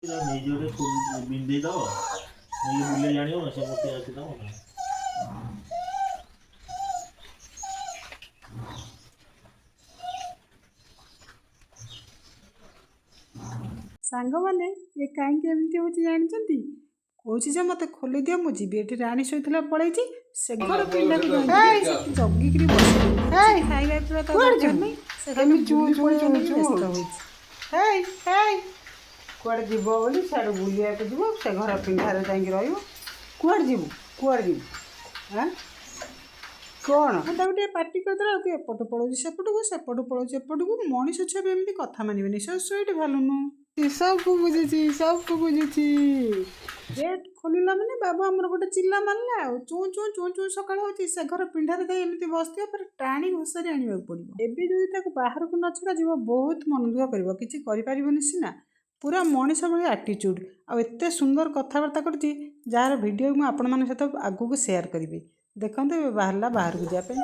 ନେଇଯିବ ଟିକେ ବିନ୍ଧେଇ ଦବ, ନେଇକି ବୁଲେଇ ଆଣିବ, ସେ ମୂର୍ତ୍ତି ରଖିଦବ ନା। ସାଙ୍ଗମାନେ, ଏ କାହିଁକି ଏମିତି ହେଉଛି ଜାଣିଛନ୍ତି? କହୁଛି ଯେ ମୋତେ ଖୋଲିଦିଅ, ମୁଁ ଯିବି। ଏଠି ରାଣୀ ଶୋଇଥିଲା, ପଳେଇଛି ସେ ଘର ପିଣ୍ଡାକୁ ଯାଇକି ସେଠି ଜଗିକିରି ବସିଛି। ଖାଇବା ପିଇବା ତା କୁଆଡ଼େ ଦରକାର ଯିବୁ? ନାହିଁ, ସେ ଖାଲି ଏମିତି ଚୁ ବୁଲି ଚୁ ପଳେଇବା ଚୁ ଲାଗି ଚୁ ବ୍ୟସ୍ତ ହଉଛି। ହେଉଛି। ହେଇ ହେଇ, କୁଆଡ଼େ ଯିବ ବୋଲି ସିଆଡ଼େ ବୁଲିବାକୁ ଯିବ, ସେ ଘର ପିଣ୍ଡାରେ ଯାଇକି ରହିବ। କୁଆଡ଼େ ଯିବୁ, କୁଆଡ଼େ ଯିବୁ? ଆଁ, କ'ଣ? ମୁଁ ତାକୁ ଟିକେ ପାଟି କରିଦେଲା ବେଳକୁ ଏପଟୁ ପଳଉଛି ସେପଟକୁ, ସେପଟୁ ପଳଉଛି ଏପଟକୁ। ମଣିଷ ଛୁଆ ବି ଏମିତି କଥା ମାନିବେନି। ସେ ଶୋଇଠି ଭାଲୁନୁ। ସବୁ ବୁଝୁଛି, ସବୁ ବୁଝୁଛି। ଗେଟ୍ ଖୋଲିଲା ମାନେ ବାବୁ ଆମର ଗୋଟେ ଚିଲା ମାରିଲା ଆଉ ଚୁଁ ଚୁଁ ଚୁଁ ଚୁଁ ସକାଳ ହେଉଛି। ସେ ଘର ପିଣ୍ଡାରେ ଥାଇ ଏମିତି ବସିଥିବ, ପରେ ଟାଣି ଘୋଷାରି ଆଣିବାକୁ ପଡ଼ିବ। ଏବେ ଯଦି ତାକୁ ବାହାରକୁ ନ ଛଡ଼ାଯିବ, ବହୁତ ମନ ଦୁଃଖ କରିବ। କିଛି କରିପାରିବନି ସିନା, ପୁରା ମଣିଷ ଭଳି ଆଟିଚ୍ୟୁଡ଼୍ ଆଉ ଏତେ ସୁନ୍ଦର କଥାବାର୍ତ୍ତା କରୁଛି, ଯାହାର ଭିଡ଼ିଓ ମୁଁ ଆପଣମାନଙ୍କ ସହିତ ଆଗକୁ ସେୟାର କରିବି। ଦେଖନ୍ତୁ, ଏବେ ବାହାରିଲା ବାହାରକୁ ଯିବା ପାଇଁ।